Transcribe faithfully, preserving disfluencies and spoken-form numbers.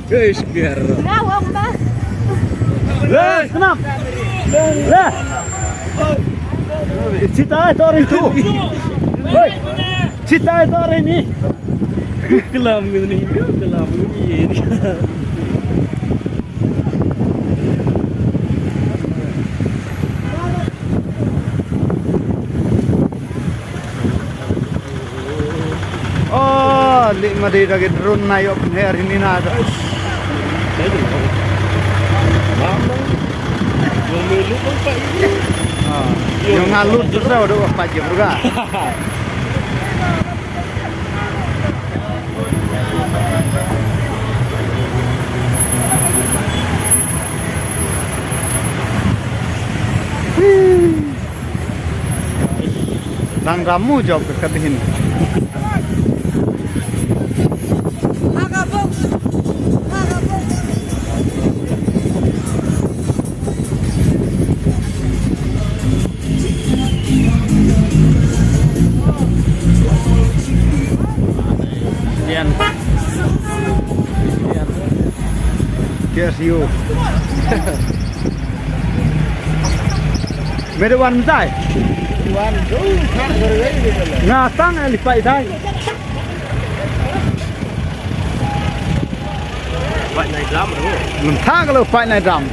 Eish, biar. Ngawang ba. Lah, kenapa? Lah. Cita itu orang itu. Hei. Cita itu orang ini. Kelam ini, kelam ini. Oh, li ma dei da ki drone na ïoh pynher hini na da. Ah, ïoh nga lut tu sa da pat jam ruga. Dang ramu jop ka kadhin. Yan. Yan. Cheers you. Mede wan tai. Wan tu, kan berwei ni. Nga tang ali pai tai. Pai nai dam tu. Lum thang kalau pai nai dam.